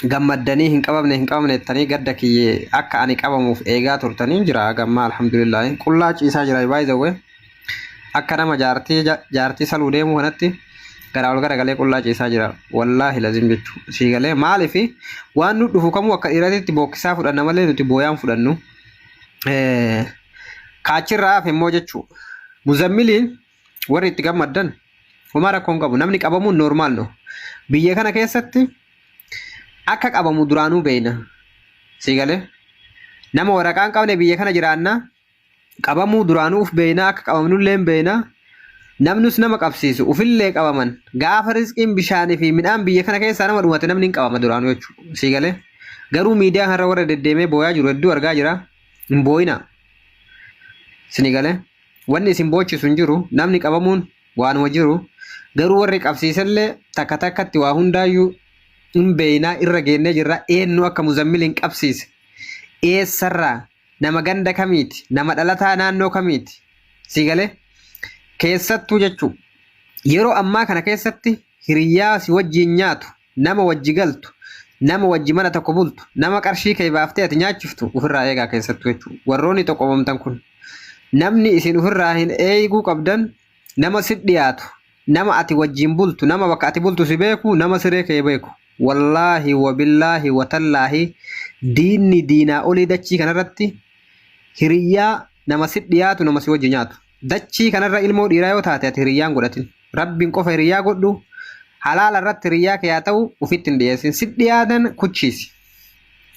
Gammaddanii hin qabamne hin qabamne jettanii gadda kiyye akka ani qabamuuf eegaa turtanii jira. Gammaa alhamdulillah qullaa ciisaa jira, by the way. Akka nama jaartii jaartii saluu deemuu kanatti garaa ol garagalee qullaa ciisaa jira. Wallaahi lazim jechuu sii galee maaliif waan nu dhufu kamuu akka dhiiratitti bookkisaa fudhanna malee nuti booyaan fudhannu. Kaachirraa hafe immoo jechuu Muzammiliin warri itti gammaddan homaa rakkoon qabu. Namni qabamuun normal no. Biyya kana keessatti akka qabamu duraanuu beeyna. Sii galee nama waraqaa hin qabne biyya kana jiraanna, qabamuu duraanuu uf beeyna, akka qabamnullee hin beeyna. Namnus nama qabsiisu ufillee qabaman. Gaafa rizqiin bishaanii fi midhaan biyya kana keessaa nama dhumate namni hin qabama duraanuu jechuudha. Sii galee garuu miidiyaa kanarra warra deddeemee booyaa jiru hedduu argaa jira. Hin booyina. Sini galee wanni isin boochisu hin jiru. Namni qabamuun waanuma jiru. Garuu warri qabsiisellee takka takkatti waa hundaayyuu hin beeynaa, irra geennee jirra. Eenyu akka Muzammil hin qabsiise, eessarraa, nama ganda kamiiti, nama dhalataa naannoo kamiiti, sii galee? Keessattuu jechuu yeroo ammaa kana keessatti hiriyyaa si wajjiin nyaatu, nama wajji galtu, nama wajji mana tokko bultu, nama qarshii kee baaftee ati nyaachiftu ofirraa eegaa. Keessattuu jechuu warroonni tokkomamtan kun namni isin ofirraa hin eeguu qabdan nama si dhiyaatu, nama ati wajjiin bultu, nama bakka ati bultu si beeku, nama siree kee beeku. Wallaahi wabillaahi watallaahi, diinni diinaa olii dachii kanarratti hiriyyaa nama si dhiyaatu, nama si wajji nyaatu. Dachii kanarra ilmoo dhiiraa yoo taate ati hiriyyaan godhatin. Rabbiin qofa hiriyyaa godhu. Halaala irratti hiriyyaa kee haa ta'u, ufitti hin dhiyeessin. Si dhiyaatan kuchiisi.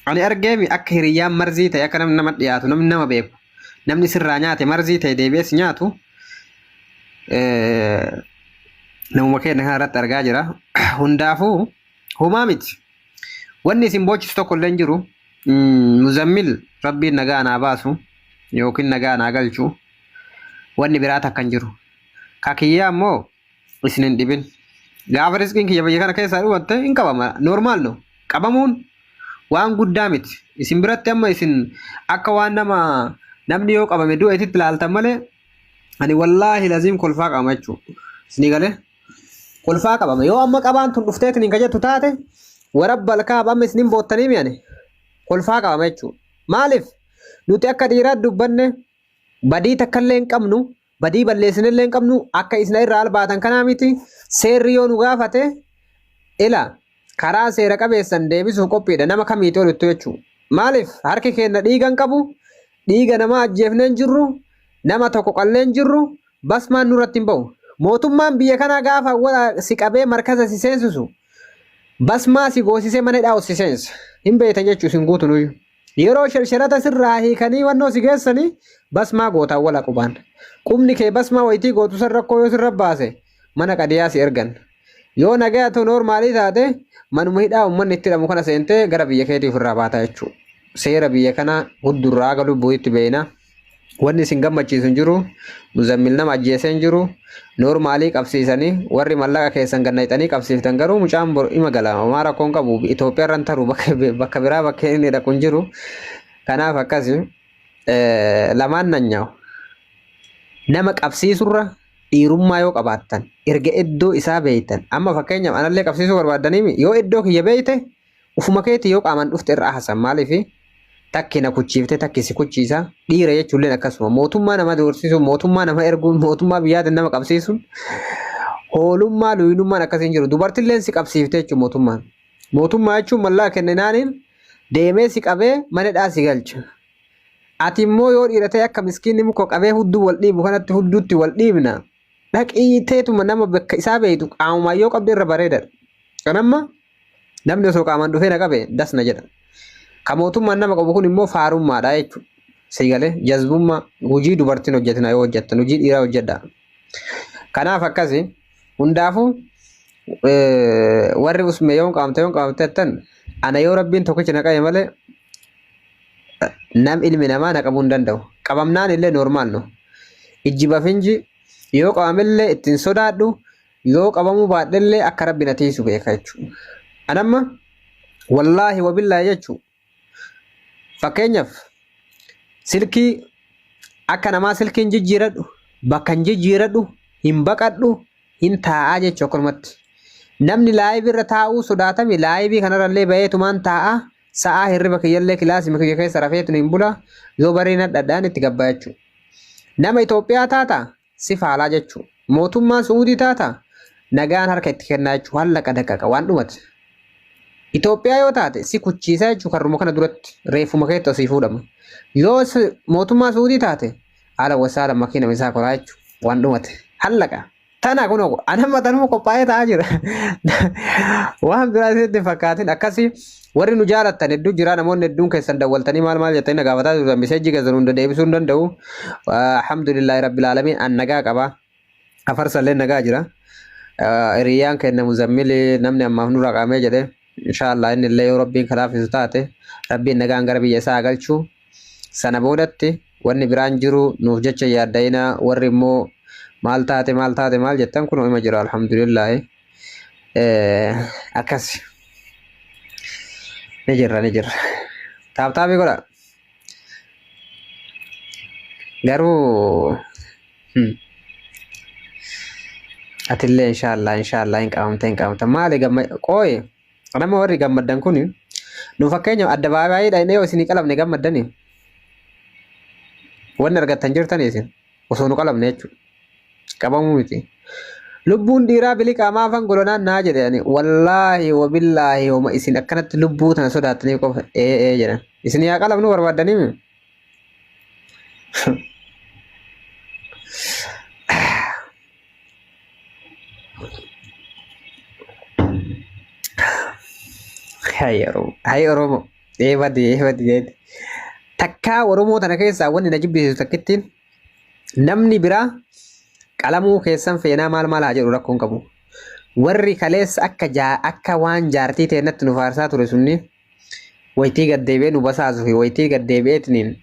Ani argeemi akka hiriyyaan marzii ta'e, akka namni nama dhiyaatu, namni nama beeku, namni sirraa nyaate marzii ta'e deebi'ee si nyaatu namuma keenya kana irratti argaa jira. Hundaafuu homaa miti. Wanni isin boochisu tokko illee hin jiru. Muzammil rabbiin nagaa naa baasu yookiin nagaa naa galchu. Wanni biraa takka hin jiru. Ka kiyyaa immoo isin hin dhibin. Gaafa riskiin kiyya biyya kana keessaa dhumatte hin qabama. Normal no. Qabamuun waan guddaa miti. Isin biratti amma isin akka waan nama namni yoo qabame du'eetitti ilaaltan malee ani wallaahi laziim kolfaa qabama jechuudha. Isinii galee? Kolfaa qabama. Yoo amma qabaan tun dhufteetiin hin kajettu taate, warabba alkaab amma isinin boottanii mi'ani kolfaa qabama jechuudha. Maaliif? Nuti akka dhiiraa dubbanne badii takkallee hin qabnu, badii balleessinellee hin qabnu, akka isna irraa albaatan kanaa miti. Seerri yoo nu gaafate ila karaa seera qabeessan deebisuuf qophiidha nama kamiiti olittu jechuudha. Maaliif? Harki keenya dhiiga hin qabu, dhiiga namaa ajjeefnee hin jirru, nama tokko qallee hin jirru, basmaan nurratti hin ba'u. Mootummaan biyya kanaa gaafa awwala si qabee markaza si seensisu basmaa si goosisee mana hidhaa si seensa. Hin beektan jechuun isin guutunuyyuu. Yeroo shelshelata sirraa hiikanii wannoo si geessanii basmaa goota awwala qubaan. Qubni kee basmaa wayitii gootu san rakkoo yoo sirra baase mana qadiyaa si ergan. Yoo nagaya ta'u noormaalii taate manuma hidhaa uummanni itti hidhamu kana seentee gara biyya keetii ofirraa baataa jechuudha. Seera biyya kanaa huddurraa haga lubbuutti beekna. Wanni isin gammachiisu hin jiru. Muzammil nama ajjeesee hin jiru. Noormaalii qabsiisanii warri mallaqa keessan gannayxanii qabsiiftan garuu mucaan bor ima gala. Homaa rakkoo hin qabu. Itoophiyaa irra hin taru, bakka biraa bakka inni dhaqu hin jiru. Kanaaf akkasi lamaan nanyaa'u. Nama qabsiisurra dhiirummaa yoo qabaattan, erga iddoo isaa beeytan, amma fakkeenyaaf anallee qabsiisuu barbaaddanii, yoo iddoo kiyya beeyte ufuma keetii yoo qaamaan dhufte irra hasan. Maaliif takki na kuchiifte, takki si kuchiisa. Dhiira jechuulleen akkasuma mootummaa nama doorsisuun, mootummaa nama erguun, mootummaa biyyaatiin nama qabsiisuun hoolummaa luyinummaan akkasiin jiru. Dubartilleen si qabsiifte jechuun mootummaan mootummaa jechuun mallaqa kenninaaniin deemee si qabee mana hidhaa si galcha. Ati immoo yoo dhiira ta'e akka miskiinni muka qabee hudduu wal dhiibu kanatti hudduutti wal dhiibna. Dhaqii teetuma nama bakka isaa beektu qaamumaan yoo qabde irra bareedaadha. Kan amma namni osoo qaamaan dhufee na qabe das na jedha. Ka mootummaan nama qabu kun immoo faarummaadha jechuudha. Siigalee jazbummaa hojii dubartiin hojjetina yoo hojjettan hojii dhiiraa hojjedha. Kanaaf akkasi hundaafuu warri usme yoo qaamte yoo qaamte jettan, ana yoo rabbiin tokkicha na qabe malee nam ilmi namaa na qabuu hin danda'u. Qabamnaan illee normal no. Ijji bafinji yoo qabamillee ittiin sodaadhu, yoo qabamuu baadhellee akka rabbi na tiisu beeka jechuudha. Anamma wallaahi wabillaahi jechuudha. Fakkeenyaaf silkii akka namaa silkiin jijjiiradhu, bakka hin jijjiiradhu, hin baqadhu, hin taa'aa jechuu akkanumatti. Namni live irra taa'uu sodaatame live kanarrallee baheetumaan taa'a. Sa'aa hirriba kiyyallee kilaasii kiyya keessa rafeetu hin bula. Yoo bareena dhadhaan itti gabbaa jechuudha. Nama Itoophiyaa taata si faalaa jechuudha. Mootummaan Suudii taata nagaan harka itti kennaa jechuudha. Hallaqa daqaqa waan dhumate. Itoophiyaa yoo taate si kuchiisaa jechuudha karruma kana duratti reeffuma keetti asii fuudhama. Yoo mootummaa Suudii taate haala wasaala makiina isaa koraa jechuudha waan dhumate. Hallaqa. Tana kun anamma tanuma qophaa'ee taa'aa jira. Waan biraa isinitti hin fakkaatin akkasii warri nu jaalattan hedduu jira namoonni hedduun keessan dawwaltanii maal maal jettanii na gaafataa turtan message keessan hunda deebisuu hin danda'u. Alhamdulillahi rabbil aalamiin an nagaa qaba. Afarsallee nagaa jira. Hiriyyaan kenna Muzammili namni ammaaf nurraa qaamee jedhe inshaallah inni illee yoo rabbiin kalaafisu taate rabbiin nagaan gara biyya isaa galchu. Sana boodatti wanni biraan jiru nuuf jecha yaadda'ina warri immoo maal taate maal taate maal jettan kun ima jira alhamdulillahi. Akkas ni jirra ni jirra. Tap tap godha. Garuu atillee inshaallah inshaallah hin qabamte hin qabamte maali gamma qooyi nama warri gammaddan kun nu fakkeenya adda baay'ee dhaqnee yoo isinii qalamne gammaddanii wanni argattan jirtanii isin osoo nu qalamne jechuudha. Qabamuu miti. Lubbuun dhiiraa biliqaa maafan golonaan naa jedhani wallaahi wabillaahi homa isin akkanatti lubbuu tana sodaattanii qofa ee ee jedhan. Isin yaa qalamnu barbaaddanii mi? Hay Oromoo. Hay Oromoo. Ee badi ee badi ee. Takkaa Oromoo tana keessaa wanni na jibbisiisu takkittiin namni biraa qalamuu keessan feenaa maal maal haa jedhu rakkoon qabu. Warri kaleessa akka jaa akka waan jaartii teennatti nu faarsaa ture sunni waytii gad deebi'ee nu basaasuu fi waytii gad deebi'eetiniin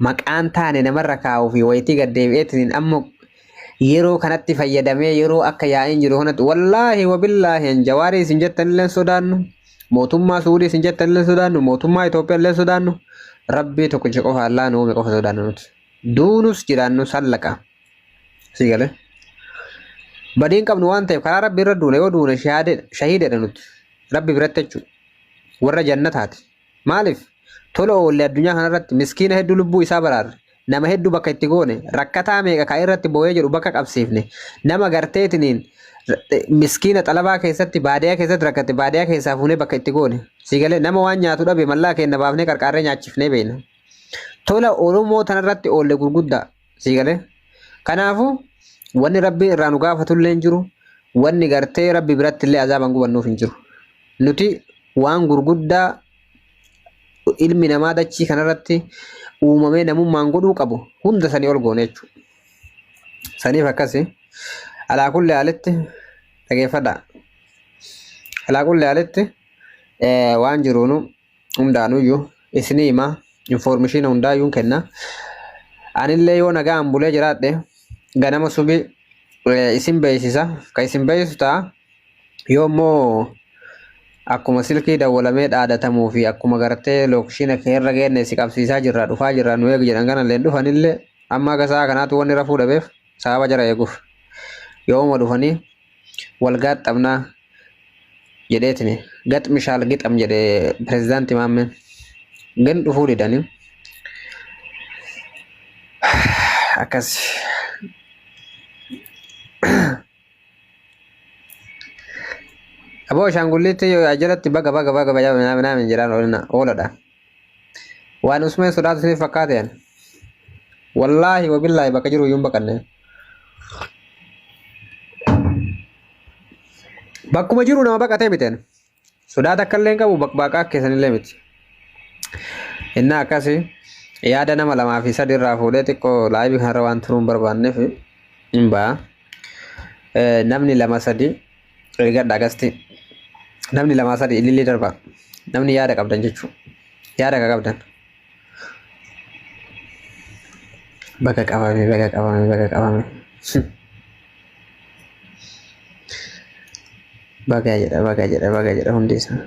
maqaan taane namarra kaa'uu fi waytii gad deebi'eetiniin amma yeroo kanatti fayyadamee yeroo akka yaa'iin jiru kanatti wallaahi wabillaahi jawaarii isin jettanillee sodaannu mootummaa Suudii isin jettanillee sodaannu mootummaa Itoophiyaa illee sodaannu rabbii tokkicha qofa allaa nu uume qofa sodaannu nuti. Duunus jiraannus hallaqa. Si galee. Badiin qabnu waan ta'eef karaa rabbi irra duune yoo duune shahiidadha nuti. Rabbi biratti jechuudha. Warra jannataati. Maaliif? Tola oolle addunyaa kanarratti miskiina hedduu lubbuu isaa baraarre. Nama hedduu bakka itti goone rakkataa meeqa kan irratti boo'ee jedhu bakka qabsiifne. Nama garteetiniin miskiina xalabaa keessatti baadiyaa keessatti rakkate baadiyaa keessaa fuunee bakka itti goone. Si galee nama waan nyaatu dhabe mallaa keenya baafnee qarqaarree nyaachifnee beekna. Tola Oromoo tanarratti oolle gurguddaa. Si galee. Kanaafuu wanni rabbiin irraa nu gaafatullee hin jiru. Wanni gartee rabbi biratti illee azaaban gubannuuf hin jiru. Nuti waan gurguddaa ilmi namaa dachii kanarratti uumamee namummaan godhuu qabu hunda sanii ol goone jechuudha. Saniif akkasi. Alaa kulli haalitti dhageeffadhaa. Alaa kulli haalitti waan jiruunu hundaanuyyuu isinii hima information hundaayyuu kenna. Anillee yoo nagaan bulee jiraadhe ganama subii isin beeksisa. Kan isin beeksisu ta'a. Yoo immoo akkuma silkii dawwalamee dhaadatamuu fi akkuma gartee location keerra geenne si qabsiisaa jirra dhufaa jirra nu eegi jedhan kanallee dhufanillee amma akka sa'a kanaatu wanni rafuu dhabeef sababa jara eeguuf. Yooma dhufanii wal gaaxxamnaa jedheetini gaxmishaal gixam jedhe pirezidaantii Maammeen. Gan dhufuu didanii akkas. Aboo ashaangulliitti jalatti baga baga baga baga minaamin jedhaan ooladha. Waan usmeen sodaatu isiniif fakkaate. Wallaahi wabillaahi bakka jiru iyyuu hin baqanne. Bakkuma jiru nama baqatee miteen. Sodaata akka illee hin qabu baqbaqaa keessanillee miti. Inni akkasi yaada nama lamaa fi sadi irraa fuudhee xiqqoo live kanarra waan turuu hin barbaanneef hin ba'a. Namni lama sadi ergadha agasti. Namni lama sadi ilillee darba. Namni yaada qabdan jechuudha. Yaada ka qabdan. Baga qabame baga qabame baga qabame. Baga jedha baga jedha baga jedha hundi isaa.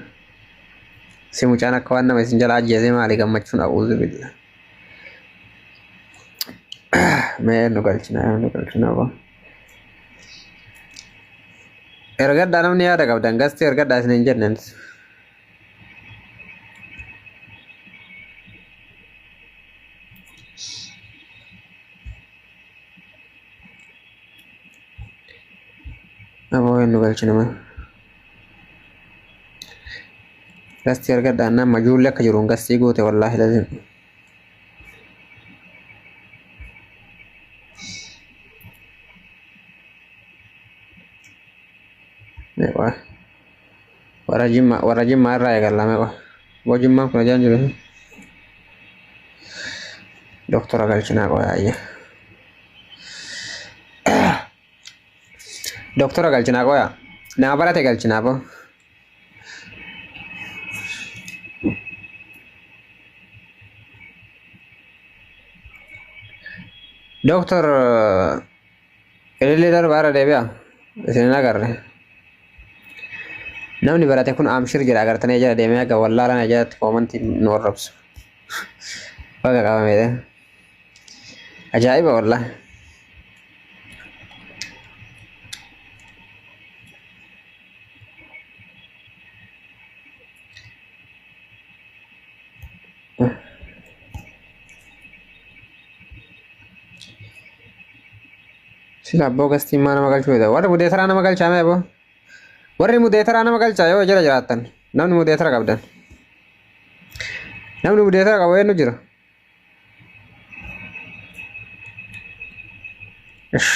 Si mucaan akka waan nama isin jala ajjeesee maali gammachuun a'uuzu billah. Mee nu galchina nu galchina boo. Ergadhaa namni yaada qabdan gasti ergadhaa isin hin jenne. Aboo hin nu galchine maa. Gasti ergadhaa nama ijoollee akka jiruun gastii goote wallaahi lazim. Meeqa? Warra jimmaa irraa eegalla meeqa? Boo jimmaan kun ajaan jiru. Doktora galchinaa qoya ayya. Doktora galchinaa qoya. Nama barate galchinaa boo. Doktor Ilillee darbaa irra deebi'a. Isin hin agarre. Namni barate kun amshir jedha agartanii jala deemee aga wallaalaan jalatti koomantii nu arrabsu. Baga qabameedha. Ajaa'iba wallaahi. Sila abboo gastiin maa nama galchuu dha. Warri mudeetaraa nama galchaa mee abboo? Warri mudeetaraa nama galchaa yoo jala jiraattan. Namni mudeetara qabdan. Namni mudeetara qabu eenyu jira? Ish.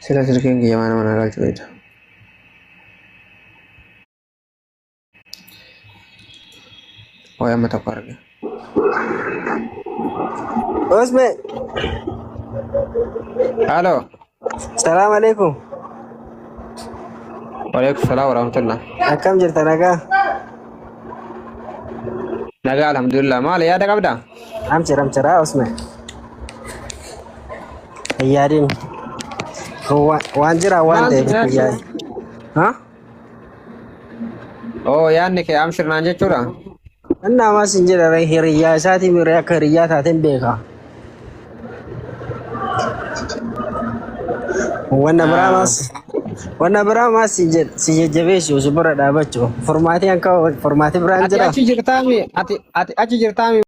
Sila silkiin kiyya maa nama na galchuu dha. Waa'ee amma tokko arge. Osme, Halo. salaam alaikum. Waalaikum salaam warahmatullah. Akkam jirta nagaa? Nagaa alhamdulillah. Maali yaada qabdaa? Amchira amchira Osme. Hin yaadin. Waan jira waan Maal ta'eef itti yaadni? yaadi. Ha? Oo yaadni kee amshir naan jechuudha. Inni ammas hin jedha hiriyyaa isaatii miree akka hiriyyaa taateen beeka. Wanna biraa maas wanna biraa maas si jedha si jajjabeessu si bira dhaabachuu furmaatii hanka furmaatii biraan Ati jira. achi jirtaami ati achi jirtaami.